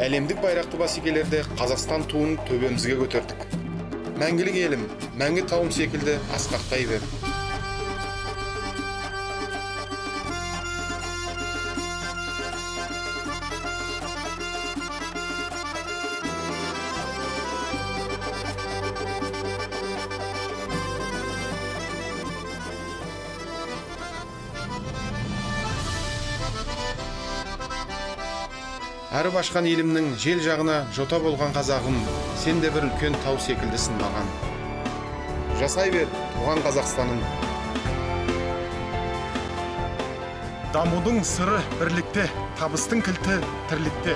Әлемдік байрақты бәсекелерде Қазақстан туын төбемізге көтердік. Мәңгілік елім, мәңгі тауым секілді асқақтай бер. Әріп ашқан елімнің жел жағына жота болған қазағым, сен де бір үлкен тау секілдісің маған. Жасай бер, туған Қазақстаным. Дамудың сыры бірлікте, табыстың кілті тірлікте.